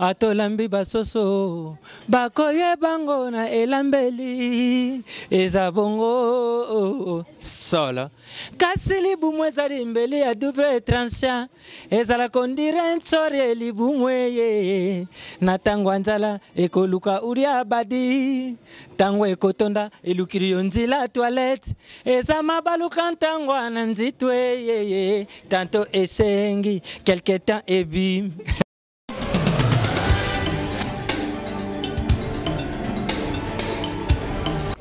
Atolambi basoso bakoyeba ngo na elambeli eza bongo solo. Kasi libumu ezali mbeli ya double tranchant, ezalaka ondire ntsori libumu eye na ntango ya nzala ekoluka ulia badi, ntango ekotonda elukili yo nzila toilette, eza mabaluka ntango wana nzitu eyeye tanto esengi quelque temps ebimi.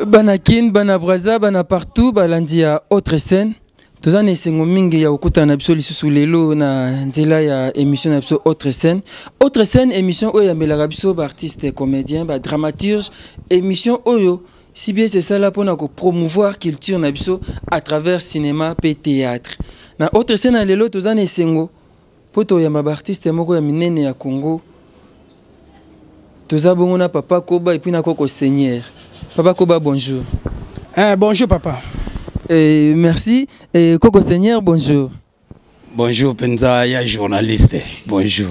Bana Kin, bana Brazza, bana partout, balandi ya autre scène. Toza na esengo mingi ya kokutana na biso lisusu lelo na nzela ya émission na biso autre scène. Autre scène, émission oyo yamelaka biso ba artiste comédien, ba dramaturge, émission oyo si bien c'est ça là pour promouvoir culture na biso à travers cinéma pe théâtre. Na autre scène na lelo toza na esengo po toyamba ba artiste moko ya minene ya Congo. Toza bongo na Papa Koba et puis na Koko Seigneur. Papa Koba, bonjour. Bonjour papa. Merci. Koko Seigneur, bonjour. Bonjour Penza, ya journaliste. Bonjour.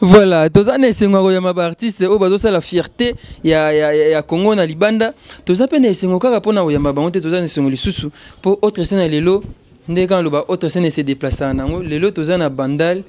Voilà, toza na esengo ya koyamba ba artiste oyo bazosala fierté ya Congo na libanda. Toza pe na esengo kaka mpona koyamba bango te, toza na esengo lisusu po autre scène ya lelo nde kaka loba autre scène se déplacer nango. Lelo toza na Bandal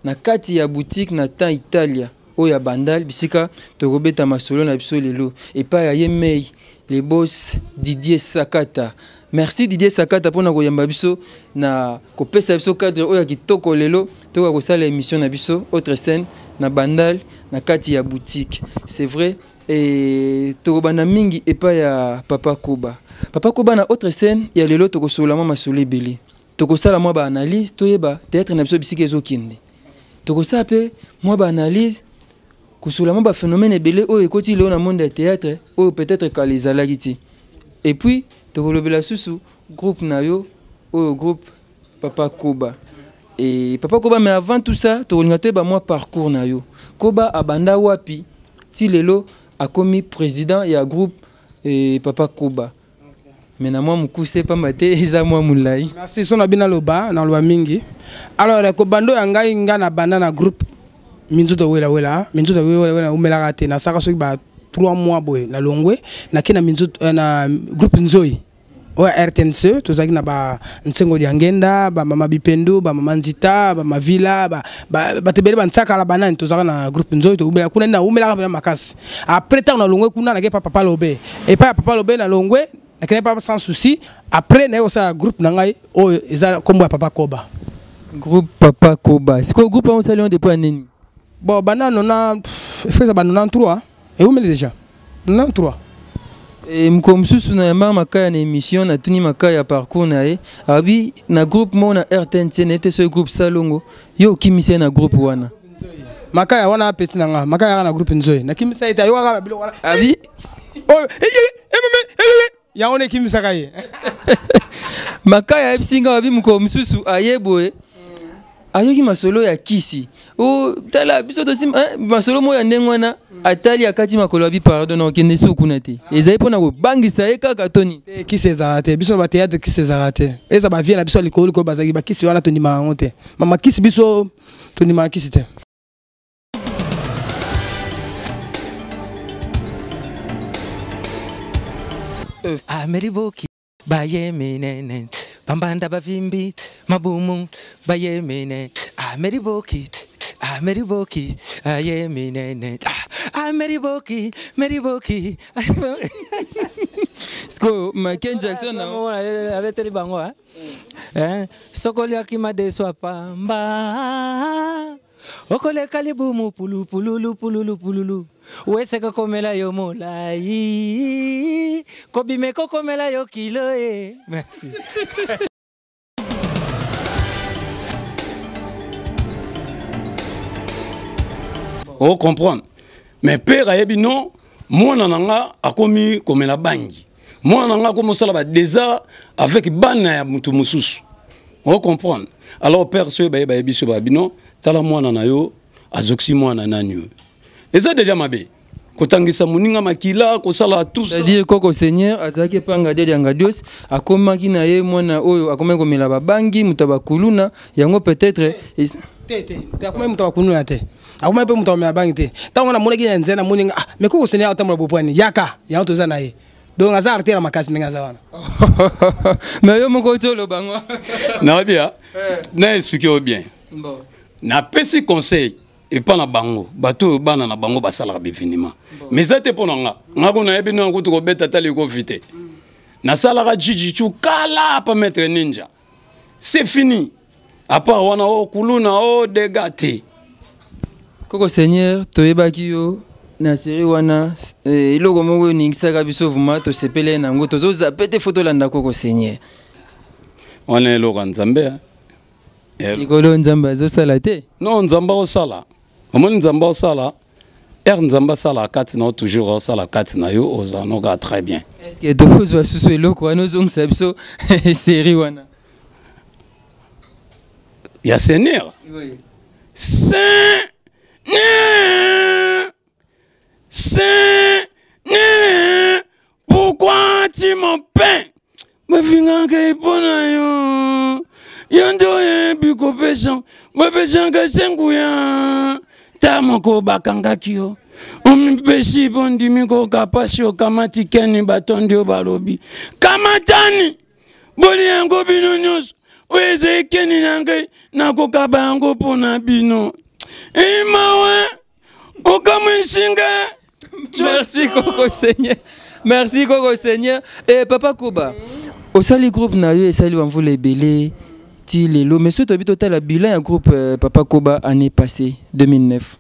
na kati ya boutique na temps Italia oyo ya Bandal bisika tokobeta masolo na biso lelo epai ya ye mei le boss Didier Sakata. Merci Didier Sakata mpona koyamba biso na kopesa biso cadre oyo ya kitoko lelo tokoka kosala émission na biso autre scène na Bandal na kati ya boutique. C'est vrai, et tokobanda mingi epai ya Papa Koba. Papa Koba na autre scène ya lelo tokosolola mwa masolo ebele. Tokosala mwa ba analyse toyeba théâtre na biso bisika ezokende. Tokosala pe mwa ba analyse kosola mwa ba phénomène ebele oyo ekoti lelo na monde ya théâtre oyo peut-être kala ezalaki te. Et puis tokolobela susu groupe na yo oyo groupe Papa Koba. Et Papa Koba, mais avant tout ça tokolinga toyeba mwa parcours na yo. Koba abanda wapi ti lelo akomi président ya groupe et Papa Koba. Mais na mwa mokuse pamba te eza mwa molai. Merci so na bina loba na loba mingi. Alors kobando ya ngai nga na banda na groupe Minzoto wela wela, Minzoto wela wela umelaka te na saka soki ba 3 mois boye na longwe na ke na Minzoto na groupe Nzoi. Oya RTNC tozalaki na ba Nsengo Diangenda, ba Mama Bipendu, ba Mama Nzita, ba Mavila, ba bato ebele ba Nsakala banani tozalaka na groupe Nzoi to kuna na umelaka pena makasi. Après temps na longwe kuna na ke pa Papa Lobe. Et pa Papa Lobe na longwe na ke pa sans souci. Après na osala groupe na ngai oyo eza kombo ya Papa Koba. Groupe Papa Koba. C'est quoi groupe on sali depuis nini? Bon banano na faisait ba 93 et où déjà 93. Et mko msusu na yamba makaya na émission na tuni makaya parcours na ye abi na groupe mo na RTNC na ete so groupe Salongo yo kimisa na groupe wana makaya wana petit na nga makaya na groupe Nzoyi na kimisa ete yo kaka biloko wana abi oh ya on ekimisa kaye makaya ayebisi nga abi mko msusu ayeboye ayoki masolo ya kisi o tala biso tosi masolo moyo ya ndenge wana atali akati makolo abi pardon na okende su kuna te ezali mpona kobangisa ye kaka toni te kisi ezalaka te biso na bateatre kisi ezalaka te eza bavie na biso ya likolo likolo bazalaki bakisi wana tondimaka yango te mama kisi biso tondimaka kisi te. Ameriboki baye minene bambanda bavimbi mabumu baye minene Ameriboki Ameriboki aye minene Ameriboki Meriboki. Sko Michael Jackson na abeteli bango hein sokoli akima deswa pamba okoleka libumu pulu pululu pululu pululu weseka komela yo molai kobime kokomela yo kilo e. Merci. Oh comprendre. Mais père ayebi non mwana na nga akomi komela bangi. Mwana na nga akomi osala ba désert avec bana ya mutu mususu. Oh comprendre. Alors père soyo baye bayebi so ba bino tala mwana na yo azoksi mwana nani yo. Eza déjà mabe. Kotangisa moninga makila kosala tout ça. C'est-à-dire Koko Seigneur azalaki panga dia dia ngadios akomaki na ye mwana oyo akomaki komela babangi mutu bakuluna yango peut-être te te te akomaki mutu bakuluna te. Akomaki mpe moto akomela bangi te. Ntango namonaki na nzela, namoni nga, ah, mais koko seigneur atambola bopwani, yaka, yango toza na ye. Donc aza artère ya makasi ndenge aza wana. Mais yo moko oti oloba ngo. Nayebi ya na explique yo bien. Bon. Napesi conseil epa na bango, bato oyo bana na bango basalaka bevenema, mais eza te mpo na nga. Nga ko nayebi nanga kutu kobeta ata likofi te. Nasalaka jijichu kala pa maître ninja, c'est fini. À part wana o kuluna o dega te. Koko Seigneur, toyebaki yo na série wana, eloko moko eningisaka biso vraiment, tosepele nango, tozozape te, fo tolanda Koko Seigneur. Wana eloko ya Nzambe, eh. Likolo Nzambe azosala te. Non, Nzambe akosala. Omoni Nzambe akosala, ere Nzambe asala kati na yo, toujours osala kati na yo, ozala noka très bien. Est-ce que tokozwa susu eloko wana ozongisa biso série wana? Ya Seigneur. Oui. Seigneur, Seigneur, pourquoi tu m'en peins? Bafingaka epo na yo, yo nde oyebi kopesa, bapesaka se nguya. Ta moko bakangaki yo, omipesi mpo ndimi koka pasi, okamati keni, batondi yo, balobi kamatani, boli yango bino nyonso, oyo ezali keni na ngai, nakokaba yango mpo na bino. Emawe okamwisi ngai. Merci Koko Seigneur. Merci Koko Seigneur. Eh, Papa Koba, osali groupe na yo esali bamvula ebele ti lelo, mais soki toyebi totala bilan ya groupe Papa Koba année passée 2009.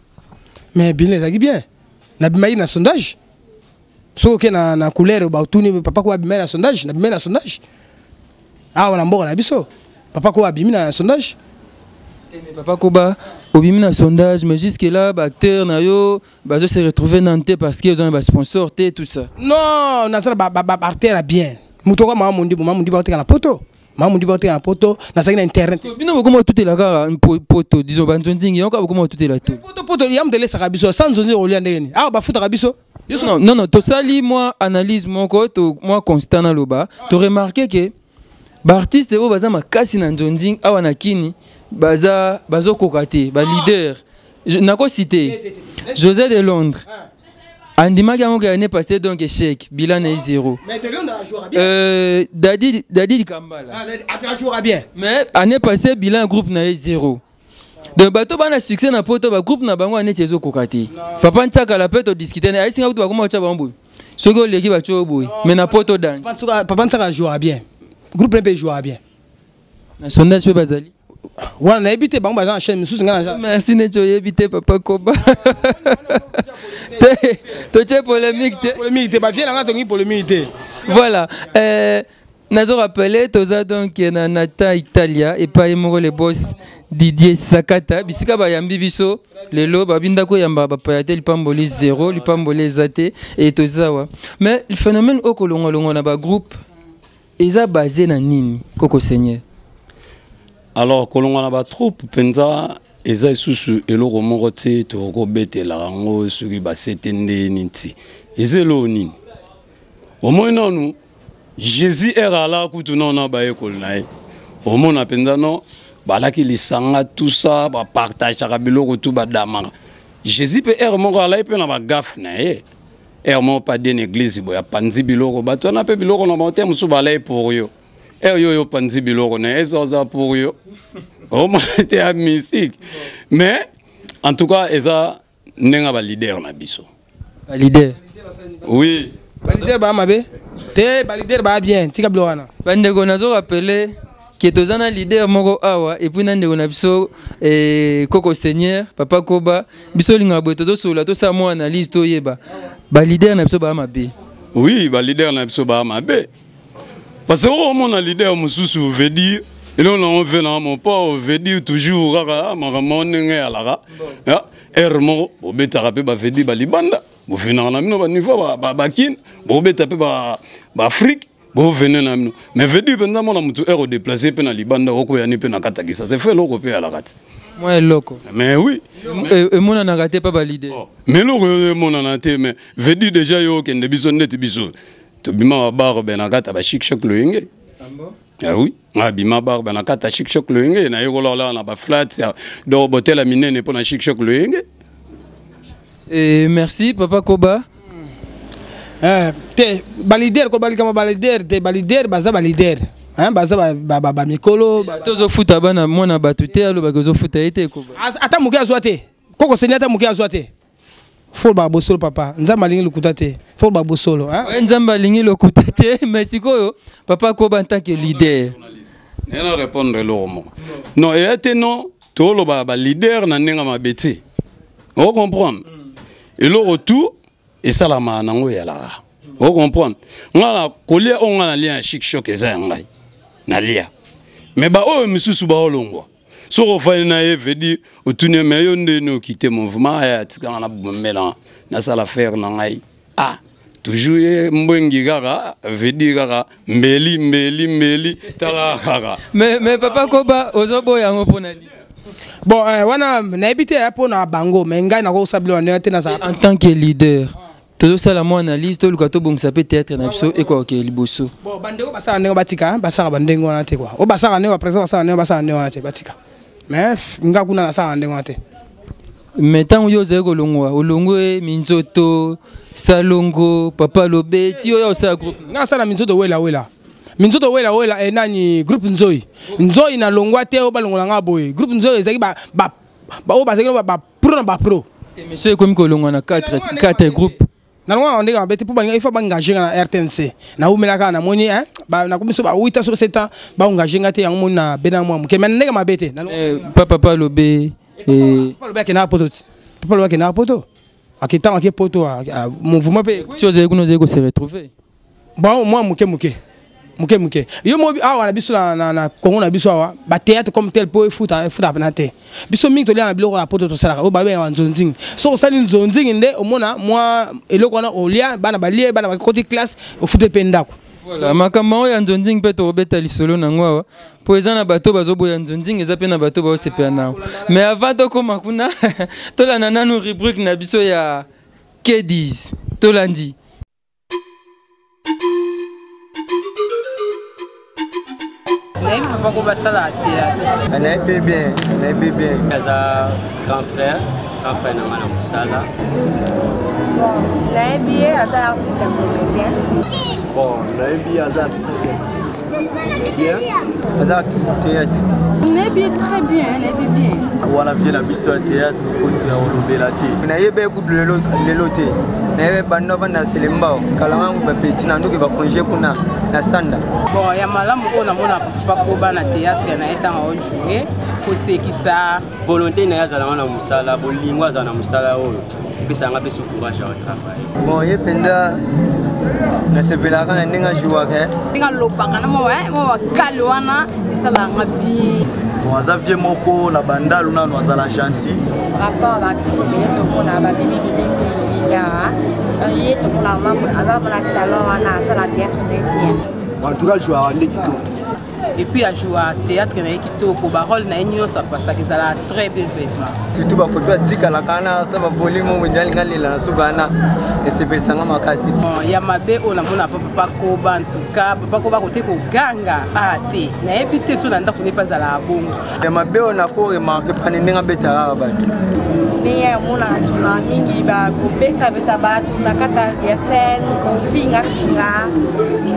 Mais bilan ezalaki bien. Nabimaki na sondage. Soki oke na couleur batuni Papa Koba abimaki na sondage, nabimaki na sondage. Awa na mboka na biso, Papa Koba abimi na sondage. Eh, mais Papa Koba obimi na sondage, mais jusque là ba acteur na yo bazo se retrouver na te parce que oza na ba sponsor te, tout ça. Non, nazala ba artère ya bien. Moto oka mama Mondibu, mama Mondibu aoteka na poto. Mama Mondibu aoteka na poto, nazalaki na internet. So, bino bokoma kotutela kaka poto, disons ba nzonzingi, yango kaka bokoma kotutela to. Poto, poto, ya moto elesaka biso, sans nzonzingi okolia ndenge nini? Awa bafutaka biso. Non, non, non, tosali mwa analyse moko, to mwa constat na loba, to remarquer que ba artiste oyo baza makasi na nzonzing awa na Kini, baza bazokoka te, ba leader. Nako citer José de Londres. Andimaki yango ke année passée, donc échec, bilan est zéro. Mais de Londres a joué bien. Dadi Kambala. Ah, a joué bien. Mais année passée bilan groupe na ye zéro. Donc bato bana succès na poto, ba groupe na bango année ezo koka te. Papa Ntsakala peut to discuter na ayisinga kutu bakoma otya bango boye. Soki oleki batyo yo boye, mais na poto danger. Papa Ntsaka jouera bien. Groupe mpe jouera bien. Na sondage mpe bazali. Wana nayebi te, bango baza na chaîne mosusu, nga na Merci neti oyebi te Papa Koba. Te, totie polémique te. Polémique te, bavie na nga tongi polémique te. Voilà. Nazo rappeler toza donc na Nathan Italia epai moko le boss Didier Sakata bisika bayambi biso lelo babinda koyamba bapaya te, lipamboli zéro, lipamboli eza te et tozawa. Mais le phénomène oyo kolongwalongwa na ba groupe eza basé na nini, Koko Seigneur? Alors kolongwa na ba troupe mpenza eza lisusu eloko moko te tokobetela yango soki basete ndeni nti eza eloko nini. Omoni nanu Jésus ere ala kutu nano na bayekoli na ye, omona mpenza no balaki lisanga tout ça, bapartageaka biloko tu badamaka. Jésus mpe ere moko alaki mpe na bagafe na ye, ere moko mpe adie na église boye apanzi biloko, bato wana mpe biloko na bango te, mosusu balai pour yo, ere yo oyo opanzi biloko na ye eza oza pour yo, omona te ya mystique. Mais en tout cas eza ndenge ba leader na biso. Ba leader. Oui. Ba leader ba mabe te, ba leader ba bien, tika biloko wana. Bandeko, nazo rappeler ke toza na leader moko awa et puis na ndeko na biso, Koko Seigneur, Papa Koba, biso olingaka boye tozosolola, tosala mwa analyse toyeba ba leader na biso ba mabe. Oui, ba leader na biso ba mabe. Parce que omona leader mosusu veut dire eloko nango ve na mopa, veut dire toujours kaka makambo ndenge eyalaka. Ya, heure moko bobetaka mpe ba veut dire balibanda, bovenaka na bino ba niveau bakine, bobeta mpe ba Afrique, bovene na bino. Mais veut dire mpenza mona motu heure odéplace mpe na libanda, okoyani mpe na kati ya Kinshasa, fe eloko mpe eyalaka te. Mwa eloko. Mais oui. Emonanaka te pa ba leader. Oh, mais eloko oyo emonana te, mais veut dire déjà yo okende biso ndeti biso tobima ba barbe na kati ya ba chic choc loyenge. Ah bon? Ah oui, nga bima barbe na kati ya chic choc loyenge, na yekola ola na ba flat ya donc botela minene mpo na chic choc loyenge. Et merci papa Koba. Eh, te balider ko balikama balider te balider baza balider hein baza ba ba, ba, mikolo ba, tozofuta bana mwana bato te alobaka ozofuta ye te koba ata moke azwa te koko seni ata moke azwa te fo ba bosolo papa nzambe alingi lokuta te fo ba bosolo hein ouais, nzambe alingi lokuta te mais sikoyo papa koba en tant que leader nena répondre eloko moko non eya te non toloba ba leader na ndenge mabe te o comprendre eloko tout esalamaka nango eyalaka o comprendre nga na kolia oyo nga nalia na chic choc eza ya ngai nalia mais baoyo misusu baolongwa soki ofandi na ye veut dire otuni ye mais yo ndeni okite mouvement aya atikanga na bomela nasala faire na ngai ah toujours ye mbwengi kaka veut dire kaka mbeli mbeli mbeli tala kaka mais papa koba ozoboya yango mpo na nini bon eh, wana nayebi te eh, mpo na bango mais ngai nakosala biloko ndenge te nazala en tant que leader tozosala mwa analyse toluka tobongisa mpe théâtre na biso ekoka liboso bon bandeko basala ndenge batika basala bandenge wana te kua oyo basala ndenge bapresident basala ndenge basala ndenge wana te batika mais nga kuna nasala ndenge wana te mais ntango yo ozali kolongwa olongwe minzoto salongo papa lobe ti oyo osala groupe nga nasala minzoto wela wela minzoto wela wela eh, nani groupe nzoi nzoi nalongwa te oyo balongola nga boye groupe nzoi ezalaki oyo bazalaki bapro na bapro émission ekomi kolongwa na 4 groupe nalongwa na ndenge mabe te mpo balinga il faut baengage nga na rtnc naumela kaka namoni nakomi so ba 8 ans so 7 ans baengage nga te yango moni na bena mwa moke mais na ndenge mabe te papa papa alobi papa alobi akendaka poto ti papa alobi akendaka poto ake ntango ake poto mouvement mpe ti ozali kuna ozali kose retrouver bon mwa moke moke moke moke yo mo awa na biso na, na, na congo na biso awa batheatre comme tel mpo efuta efuta mpena te biso mingi tolia na biloko ya poto tosalaka oyo babengaka nzonzingi soki osali nzonzingi nde omona mwa eloko wana olia bana balie bana bakoti classe ofute mpe ndako voilà makambo yango ya nzonzingi mpe tokobeta lisolo nango awa mpo eza na bato bazoboya nzonzingi eza mpe na bato baosepela nango mais avant tokóma kuna tolanda nanu rubrique na biso ya kedis tolandi nayebi papa ko basalaka théâtre nayebi bien nayebi bien aza grand frère grand frère na nga na mosala bon nayebi ye aza artiste ya comédien bon nayebi ye aza artiste comédien aza artiste théâtre nayebi ye très bien nayebi bien wana vie na biso ya théâtre kutu ya kolobela te nayebi ye kutu lelo lelo te nayebi banda avanda na selembao kala ngangu bapeti na nduki bakonge kuna na sanda bon ya malamu oyo namona papa koba na théâtre na ye ntango aojoue kosekisa volonté na ye azala wana mosala bolingo azala na mosala oyo epesaka nga mpe su courage ya kotravaille bon ye mpenza nasepelaka na ndenge ajouaka ndenge alobaka na mwa bakale wana esalaka nga bien bon aza vie moko na bandalu nanu azala gentil rapport baartiste ebele tomona babimi bimi ya ye tomona aza na talent wana asala théâtre très bien en tout cas jouaka nde kitoko et puis ajoua théâtre na ye kitoko barole na ye nyonso apasaka ezalaka très bien vraiment surtout bakoto atikalaka wana asa bavolume oyo nde alinga lela na suka wana esepelisa nga makasi ya mabe oyo namona pa papa koba ntuka papa koba kote koganga a ah, te nayebi te so na ndako nde mpe azalaka bongo ya mabe oyo nako remarke pani ndenge abetaka bato ndenge amonaka tuna mingi bakobetabeta bato na kati ya scène kofingafinga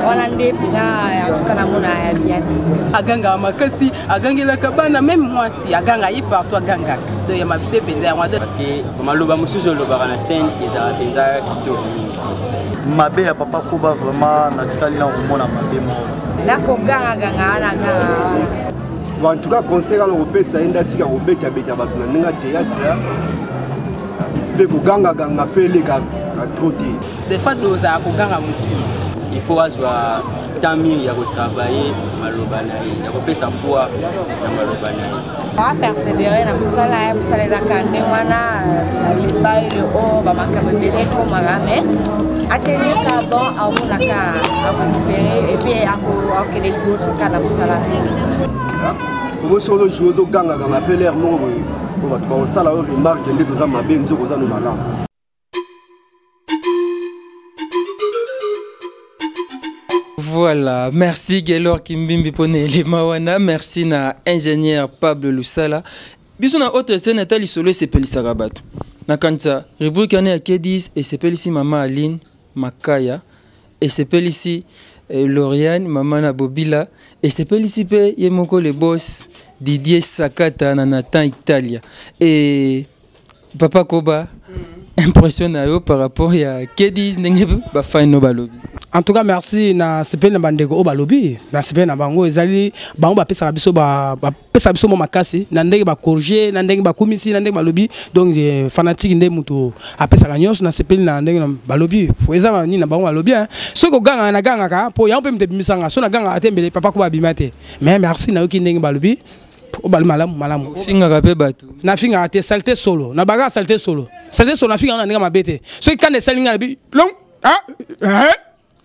wana nde mpenza antuka namona ya bien te agangaka makasi agangelaka bana meme mwasi aganga ye partout agangaka donc ya mabe mpenza yango parce que maloba mosusu olobaka na scène ezalaka mpenza kitoko mingi te mabe ya papa koba vraiment natikali na komona mabe moko te nakogangaganga wana ganga wana Bon, en tout cas conseil kaka kopesa ye nde atika kobetabeta bato na ndenge ya théâtre mpe kogangaganga mpe eleka na trop te des fois tozala koganga moki il faut azwa temps mingi ya kotravaille maloba na ye ya kopesa poids na maloba na ye apersévere na mosala ya mosala ezaka ndenge wana libai le o bamakambo ebele ekomaka mais ateleka bon amonaka akoexpere epuis akokende liboso kaka na mosala na ye obosi ozojoue ozogangaganga mpe lere moko boye po bato bakosala yo remarke nde toza mabe nzoka oza no malamu Voilà, merci Gaylor Kimbimbi pour l'élément wana, merci na ingénieur Pablo Lusala. Biso na autre scène ata lisolo esepelisaka bato. Nakanisa rubrique wana ya K10 esepelisi mama Aline Makaya, esepelisi eh, Lauriane mama na Bobila, esepelisi mpe ye moko le boss Didier Sakata na Nathan Italia. Et papa Koba, impression na yo par rapport ya K10 ndenge bafani no balobi. En tout cas, merci na sepeli na bandeko oyo balobi. Na sepeli na bango, ezali bango bapesaka biso bapesaka biso mwa makasi na ndenge bacorrige, na ndenge bakumisi, na ndenge balobi. Donc eh, fanatique nde moto apesaka nyonso. Na sepeli na ndenge balobi, eza na nini na bango balobi, hein. Soki kogangaka, nagangaka mpo yango mpe moto ebimisanga. So nagangaka te, mbele papa ko babima te. Mais merci, nayoki ndenge balobi oyo balobi malamu malamu. Ofingaka mpe bato? Nafingaka te. Saleté solo, na baka saleté solo, saleté solo. Nafingaka na ndenge mabe te. Soki kanda esali ngai, nabi long ah, eh,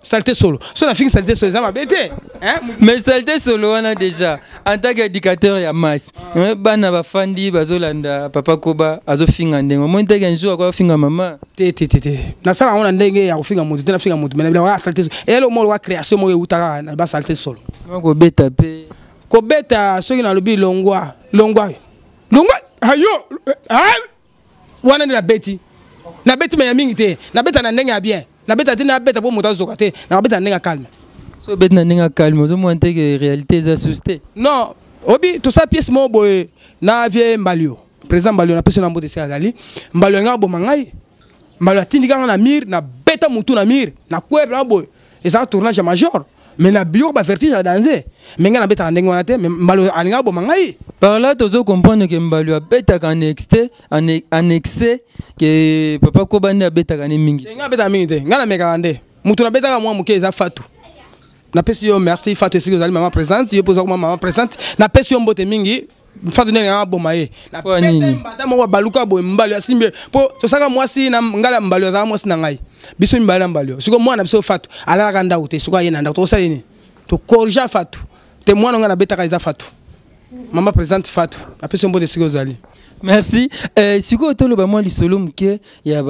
saleté solo. So nafingi saleté solo, eza mabe te, hein? Mais saleté solo wana déjà, en tant qu'éducateur ya masse, eh, bana bafandi bazolanda papa Koba azofinga ndenge omoni teke un jour akofinga mama. Te, te, te, te. Nasala yango na ndenge ya kofinga motu te. Nafinga motu, mais na saleté solo, eyelo moko wa création moko euta kaka na ba saleté solo. Kobeta mpe? Kobeta, soki nalobi longwa, longwa, longwa, ayo, ah, wana nde nabeti. Nabeti me ya mingi te. Nabeta na ndenge ya bien, nabeta te, nabeta mpo moto azoka te. Nakabeta na ndenge ya calme. So obeti na ndenge ya calme, ozomona te ke réalité eza susu te? Non, obi tosala pièce moko boye na vie Mbalio, président Mbalio. Napesi na mbote esika azali. Mbalio alingaka boma ngai. Mbalio atindika nga na mire, nabeta motu na mire, na kwebe na boye. Ezalaka tournage ya major, mais na biloko bavertige ya danger. Mais ngai nabetaka ndenge wana te, mais Mbalio alingaka boma ngai. Par là tozo comprendre ke Mbalio abetaka en excès, en excès, ke papa Koba nde abetaka ne mingi. Te, ngai nabetaka mingi te. Ngai namekaka nde moto nabetaka mwa moke eza Fatu. Napesi yo merci, Fatu, esiki ozali mama présente. Yo mpo oza koma mama présente, napesi yo mbote mingi. Fatu ndenge nanga boma ye. Mpo nini? Mbata moko baluka boye, Mbalio asimbi ye mpo tosaka mwasi na ngai na Mbalio. Azalaka mwasi na ngai, biso mibale na Mbalio. Sikoyo mwana biso Fatu alalaka ndako te. Sikoyo aye na ndako, tokosala nini? Tokorja Fatu te. Mwana ngai nabetaka eza Fatu, mama présente Fatu. Napesi yo mbote esiki ozali. Merci. Eh, sikoyo toloba mwa lisolo moke ya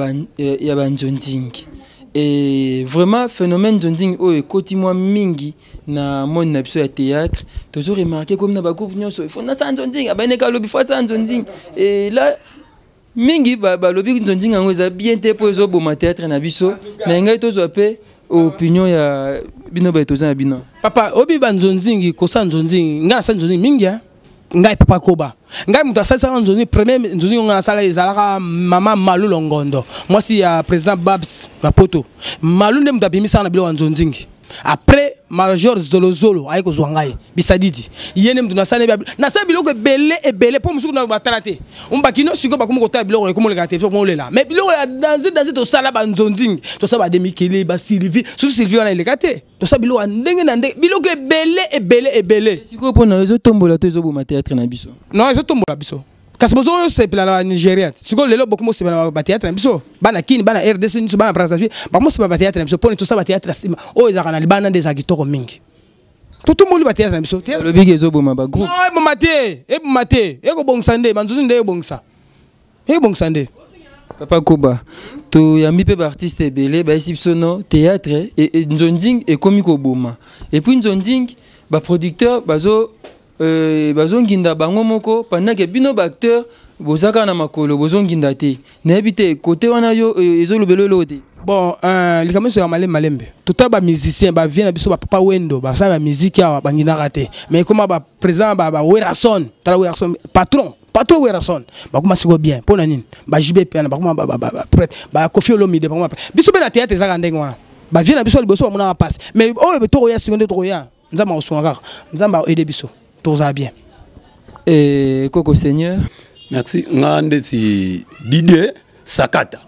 banzonzingi. Et vraiment phénomène nzonzingi oyo ekoti mwa mingi na monde na biso ya théâtre. Tozo remarquer komi na bagroupe nyonso, il faut nasala nzonzingi. Abayineka alobi faut asala nzonzingi. Et là mingi balobi nzonzingi yango eza bien te mpo ezoboma théâtre na biso. Na ngai tozwa mpe opinion ya bino baye toza na bino. Papa, obi banzonzingi, kosala nzonzingi, ngai nasala nzonzingi mingi, hein? Ngai papa Koba, ngai moto asalisaka nzonzingi. Premier nzonzingi ngai nasala ezalaka mama Malu Longondo, mwasi ya président Babs na Poto. Malu nde moto abimisaka na biloko ya nzonzingi. Après major Zolozolo aye kozwa ngai bisadidi, ye nde moto nasala. Nasala biloko ebele ebele mpo mosuku na batala te. Bakino sikoyo bakomi kotala biloko, ekomoleka te, komolela. Mais biloko ya danse danse tosala, banzonzingi tosala, bademikili, basylvie, surtout Sylvie wana eleka te. Tosala biloko ya ndenge na ndenge, biloko ebele ebele ebele. Sikoyo mpo na yo, ezotombola to ezoboma théâtre na biso? Non, ezotombola biso. Kasi bozosepela na banigérien. Sikoyo lelo bokomosepela na bathéâtre na biso. Bana Kini, bana RDC nyonso, bana Brazzaville bakomosepela bathéâtre na biso mponi tosala bathéâtre ya nsima oyo ezalaka na libanda nde ezala kitoko mingi. Totomboli bathéâtre na biso. Olobiki ezoboma bagroupe. Non, eboma te, eboma te. Ekobongisa nde banzuzi nde ebongisa, ekobongisa nde. Papa Koba, toyambi mpe baartiste ebele bayesi biso no théâtre nzonzing ekomi koboma. Et puis nzonzing, baproducteur bazo bazonginda bango moko, pendant ke bino baacteur boza kaka na makolo, bozonginda te. Nayebi te kote wana yo ezolobela eloko te. Bon, likambo nyonso ya malembe malembe. Totala bamusicien bavie na biso, bapapa Wendo basala bamiziki awa, bangindaka te. Mais ekoma baprésident bawerason. Tala Werason, patron, patron Werason, bakoma sikoyo bien. Mpo na nini? Bajibe pena bakoma prêtre, bakofi Olomide bakoma. Biso mpe na théâtre ezaka ndenge wana. Bavie na biso ya liboso bamonaka mpasi, mais oyo tokoya sikoyo nde tokoya. Nzambe akosunga kaka, Nzambe aide biso, tozala bien. Eh, koko seigneur. Merci. Nga ndeti Didier Sakata.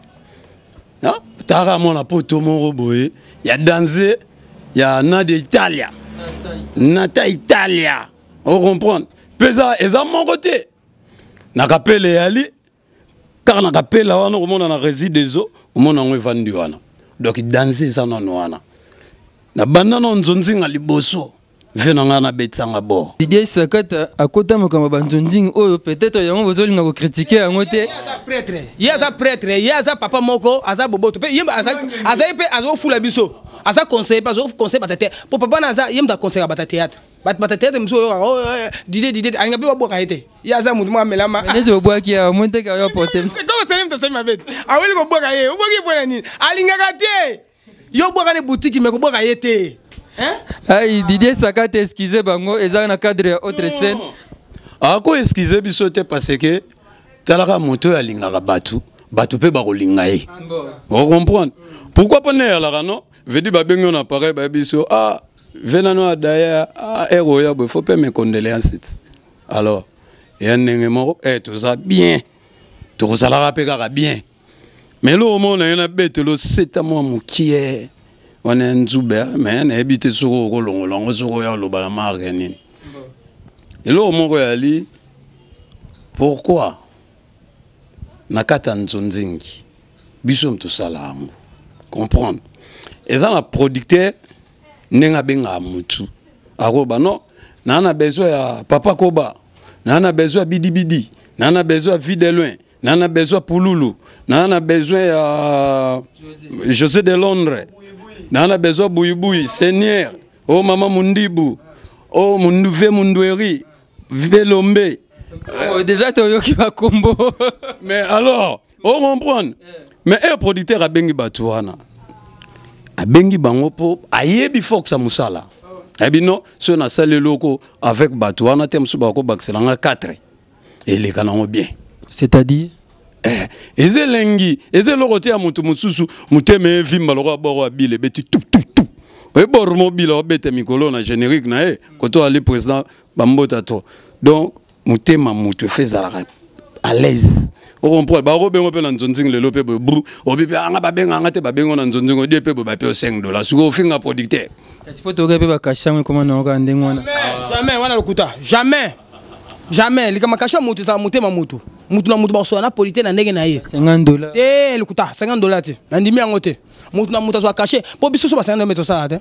Ah, tara mwana poto moko boye ya danse ya Nadia Italia. Nata Italia. On comprend. Pesa eza moko te. Na kapele yali kaka na kapela wana okomona na rési des eaux, omona yango evandi wana. Donc danse eza nano wana. Na banda na nzonzinga liboso ve na ngai nabetisanga bord. Didier Sakata akota makambo ya banzonzingi oyo, peut-être yango bozolinga kokritike yango te. Prêtre ye aza, prêtre ye aza papa moko, aza boboto mpe ye azali mpe azofula biso. Aza conseiller mpe azo conseiller bato ya théâtre. Po papa na aza ye moto aconseillaka bato ya théâtre. Bato bato ya théâtre mosusu oyokaka oh, eh, Didier Didier alinga mpe babwaka ye te. Ye aza moto moko amelama. Neti obwaki awa omoni te kaka yo porte. Ntango osali moto asali mabe te. Aweli kobwaka ye, obwaki ye mpo na nini? Alingaka te. Yo obwaka ne boutique mais kobwaka ye te. Hein? Aïe, Didier Sakate, excusez bango, eza na cadre ya autre scène. Ako excusez biso te parce que talaka moto oyo alingaka bato, bato mpe bakolinga ye. Ocomprendre? Pourquoi pas neyalaka non? Vedi babengi yo na appareil bayebi biso ah venano adaya ah ero oya boye faut mpe mes condoléances. Alors ya ndenge moko eh toza bien. Tokozalaka mpe kaka bien. Mais eloko moko na ye nabetelo seta mwa mokie wana ya nzube me nayebi te soki okolongola yango soki oya oloba na marke nini eloko moko yali pourquoi na kati ya nzonzingi biso tosala yango comprendre eza na producteur ndenge abengaka mutu akoba non naa na besoin ya papa koba naa na besoin ya bidibidi naa na besoin ya vie de loin naa na besoin pululu naa na besoin ya José de Londres naa na besoin buyubuyi seigneur o oh, mama mundibu o oh, munduve mundueri velombe oh, déjà toyoki bakombo mais alors o comprendre mais e producteur abengi bato wana abengi bango mpo ayebi force ya mosala ayebi non soki nasali eloko avec bato wana te mosusu bakobakisela nga 4 eleka nango bien c'est-à-dire eh, eza elengi eza eloko te ya moto mosusu motema evimba lokola boro ya bile ebeti tu tu tu eboro mobila obeta mikolo na générique na ye koto ali président bambota to donc motema moto efe ezalaka à l'aise okomprendre bakobengo mpe na nzonzingi lelo mpe boye bru obi mpe anga babenga nga te babengo na nzonzingi odie mpe boye bape yo 5 dollar sikoyo ofinga producteur kasi mpo toyoka mpe bakashe yango ekoma na kaka ndenge wana jamais wana lokuta jamais jamais likambo kashe ya moto ezala motema moto moto na moto bakosola na polite na ndenge na ye 50 dollars te lokuta 50 dollars te nandimi yango te moto na moto azwa kashe mpo biso so ba 50 dollars tosala te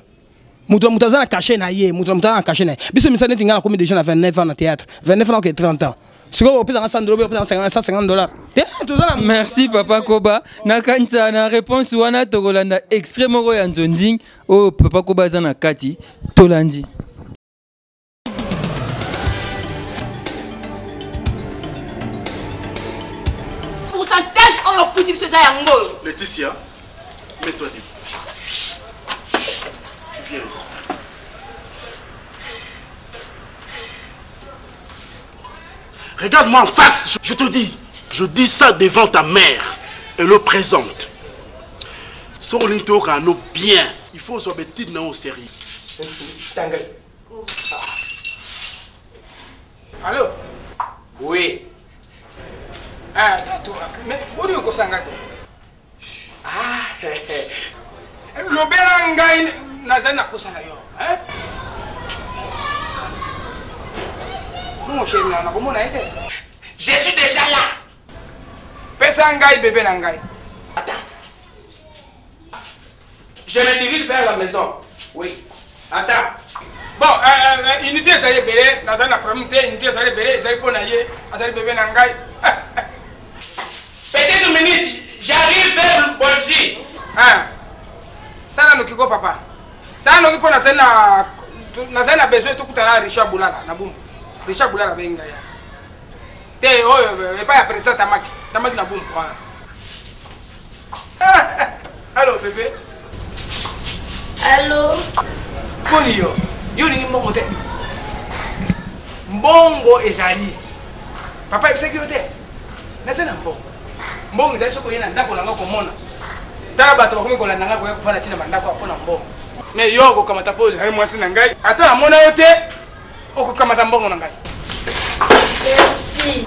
moto na moto aza na kashe na ye moto na moto aza na kashe na ye biso misala neti ngai nakomi déjà na 29 ans na théâtre 29 ans oke 30 ans sikoyo opesanga 100 dollars opesanga 150 dollars te toza na merci papa koba nakanisa na réponse wana tokolanda extrait moko ya nzonzing oyo papa koba aza na kati tolandi Pourcentage oyo ofuti biso eza yango oyo. Laetitia, mets-toi debout. Tu viens ici. Regarde-moi en face, je te dis. Je dis ça devant ta mère. Elle le présente. Soki olingi toyokana no bien, il faut ozwa betide na yo au sérieux. Tangai. Allô Oui. Ah, tato, mais boni okosanga te? Ah, lobela ngai nazali na posa na yo, hein? Mon chéri, na nakomona ye te. Je suis déjà là. Pesa ngai bebe na ngai. Attends. Je me dirige vers la maison. Oui. Attends. Bon, euh, euh, euh unité ezali ebele, nazali na problème te, unité ezali ebele, ezali mpo na ye, azali bebe na ngai. Peut-être une minute, j'arrive vers Bolzi. Hein. Sala noki ko papa. Sala noki mpo nazali na nazali na besoin tokutana na Richard Bulala na Bumbu. Richard Bulala abengi ngai. Te oyo epai ya président Tamaki, Tamaki na Bumbu. Allo bébé. Allo. Boni yo. Yo olingi mbongo te. Mbongo ezali. Papa ayebisaki yo te. Naza na mbongo. Mbongo ezali soki oye na ndako na nga komona. Tala bato bakomi kolanda ngai koya kofanda ntina bandako mpo na mbongo. Mais yo okokamata mpo ozali mwasi na ngai. Ata namona yo te, okokamata mbongo na ngai. Merci.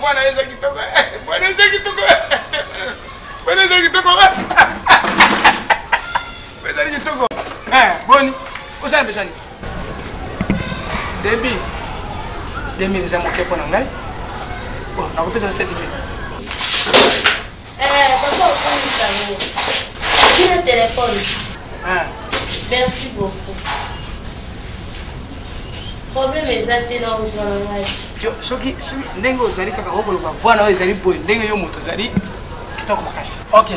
Bwana eza kitoko. Bwana eza kitoko. Bwana eza kitoko. Ezali kitoko. Eh, boni. Osala besoin nini? Débit. 2000 eza moke mpo na ngai. Bon, nakopesa yo 7000. Eh, papa okomisa ngo. Bino telefone. Ah. Merci beaucoup. Problème eza te na ozwa na ngai. Yo soki soki ndenge ozali kaka okoloba voix na yo ezali boye ndenge yo moto ozali kitoko makasi. Ok.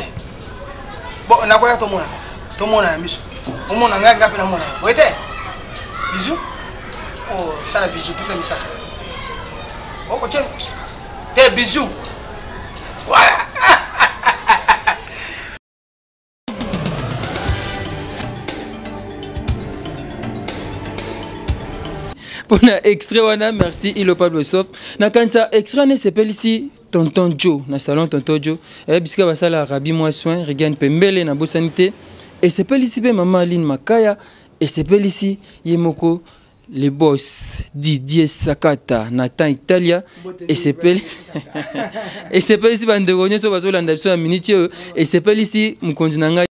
Bon, nakoya tomonana. Tomonana miso. Omona ngai, ngai mpe namona yo. Boye te? Bisous. Oh, sala bisous, pesa misato. Okotie te bisous. Voilà. mpona extrait wana merci ilo pablo sof nakanisa extrait wana esepelisi tonton joe na salon tonton joe eh, bisika basala rabi mwa soin regan pembele nabosani te esepelisi mpe mama aline makaya esepelisi ye moko le boss Didier Sakata Nathan Italia esepeli esepelisi bandeko nyonso bazolanda biso na miniti oyo esepelisi mokonzi na ngai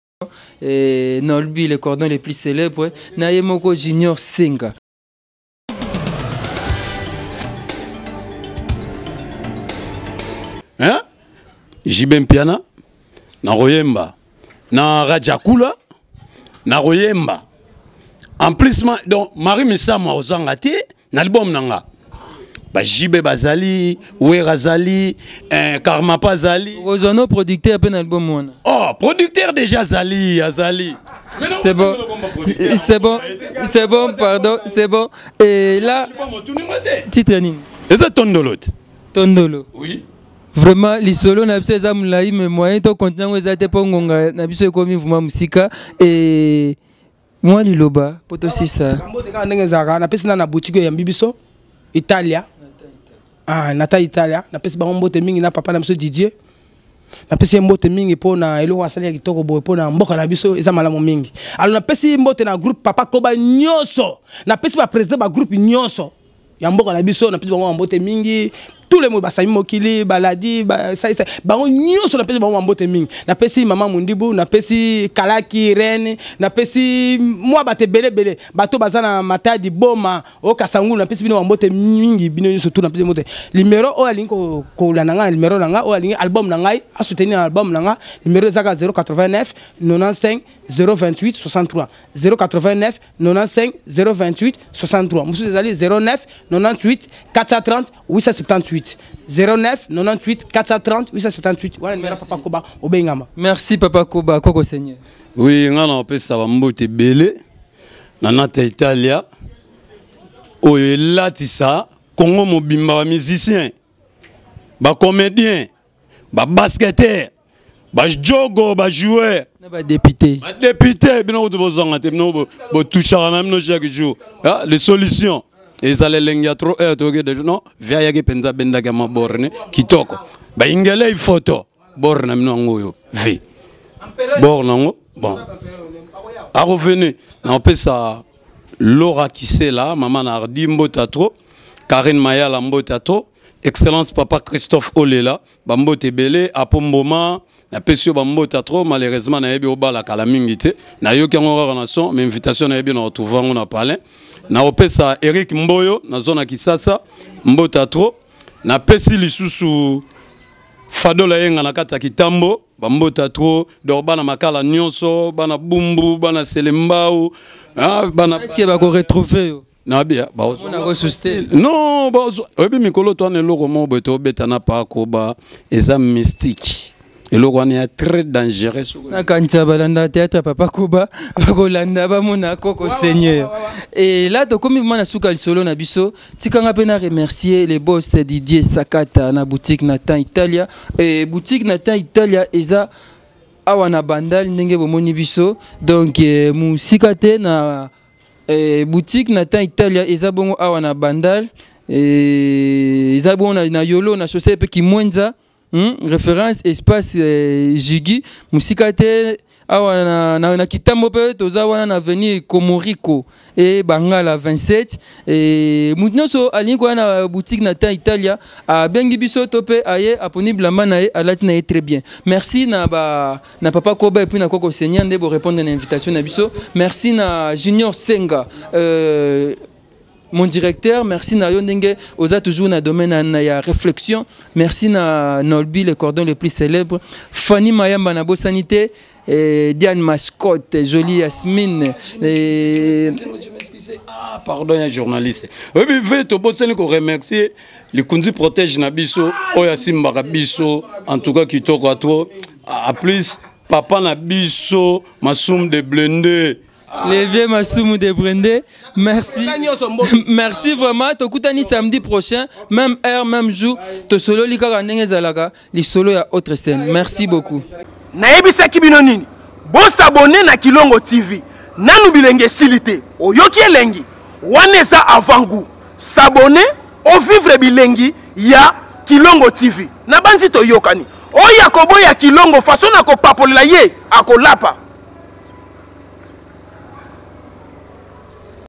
eh, Nolbi le cordon le plus célèbre na ye moko Junior Senga. Hein? JB Mpiana nakoyemba na Rajakula nakoyemba en plus ma, donc Marie Misamu akozanga te na album na nga ba JB bazali Wera azali eh, Karmapa azali okozwa no producteur mpe na album wana oh producteur déjà azali azali C'est bon, c'est bon, c'est bon, pardon, c'est bon. Et là, titre nini? Eza tondolo. Tondolo. Oui. Vraiment lisolo na biso eza molai mais moyen to continue yango eza te mpo ngonga na biso ekomi vraiment mosika e mwa liloba mpo tosisa mbote kaka ndenge ezalaka napesi na na boutique oyambi biso italia ah, nata italia napesi bango mbote mingi na papa na biso didier napesi ye mbote mingi mpo na eloko asali ya kitoko boye mpo na mboka na biso eza malamu mingi alors napesi mbote na groupe papa koba nyonso napesi baprésident bagroupe nyonso ya mboka na biso napesi bango bambote mingi tous les mots basami mokili baladi basalisa bango nyonso napesi bango bambote mingi napesi mama mundibu napesi kalaki reine napesi mwa bato ebele ebele bato baza na matadi boma o kasangulu napesi bino bambote mingi bino nyonso tu napesi mbote limero oyo alingi kolanda ngai na limero na ngai oyo alingi album na ngai asoutenir na album na ngai limero ezaka 089 95 028 63 089 95 028 63 mosusu ezali 09 98 430 878 09 98 430 878 wana nimero papa koba obengama merci papa koba koko seigneur oui nga na opesa bambote ebele na nata italia oyo elatisa congo mobimba bamusicien bacomédien babasketteur bajogo bajoueur na badepute badepute bino kutu bozanga te bino botouchaka na bino chaque jour ah, les solutions ezala elengi ya trop heure toyoki deja non via ayaki mpenza abendaki ya maborne kitoko baingelei photo bor na bino yango oyo v bor nango bon arevenu naopesa laura kisela mama na ardi mbota trop karine mayala mbota trop excellence papa christophe olela bambote ebele apo mboma napesi yo bambote trop malheureusement nayebi obala kala mingi te nayoki yango kaka na son mais invitation nayebi na retrouve yango na palin nakopesa eric mboyo na zone ya kisasa mbota trop napesi lisusu fadola yenga na kati ya kitambo bambota trop donc bana makala nyonso bana bumbu bana selembau ah, bana est-ce que bako retrouver yo nabia non oyebi mikolo to wana eloko moko boye tobeta na pakoba eza mystique eloko wana ya très dangereux nakanisa balanda théâtre ya papa koba bakolanda bamona koko seigneur et là tokomi vraimen na suka lisolo na biso tikanga mpe na remercier le boss didier sakata na boutique nathan italia et boutique nathan italia eza awa na bandal ndenge bomoni biso donc eh, mosika te na Eh, boutique Nathan Italia eza bongo awa na Bandal eh, eza bongo na, na Yolo na chaussée pe Kimwenza hmm? référence espace eh, Jigi musika te awa na, na, na Kitambo pe toza wana na avenue Komoriko e Bangala 27 e, mutu nyonso alingi koya na boutique Nathan Italia abengi biso to pe aye aponi bilamba na ye alati na ye très bien merci na ba na papa koba et puis na koko seigneur nde bo répondre na invitation na biso merci na junior senga euh, mon directeur merci na yo ndenge oza toujours na domaine na ya réflexion merci na nolbi le cordon le plus célèbre fanny mayamba na bosani te eh, diane mascotte jolie yasmine eh, ah, pardon ya journaliste oyebi ve tobosani koremercier likunzi protège na biso oyo asimbaka biso en tout cas kitoko atro en plus papa na biso masumu de blende. Le vieux Masumu de Brende, merci. Merci vraiment. Tokutani samedi prochain, même heure, même jour. Tosololi kaka ndenge ezalaka, lisolo ya autre scène. Merci beaucoup. Nayebisaki bino nini? Bosabone na Kilongo TV. Nanu bilenge esili te. Oyoki elengi? Wana eza avant goût. S'abonner o vivre bilengi ya Kilongo TV. Nabanzi toyokani. Oyo akoboya Kilongo façon na kopapolela ye akolapa.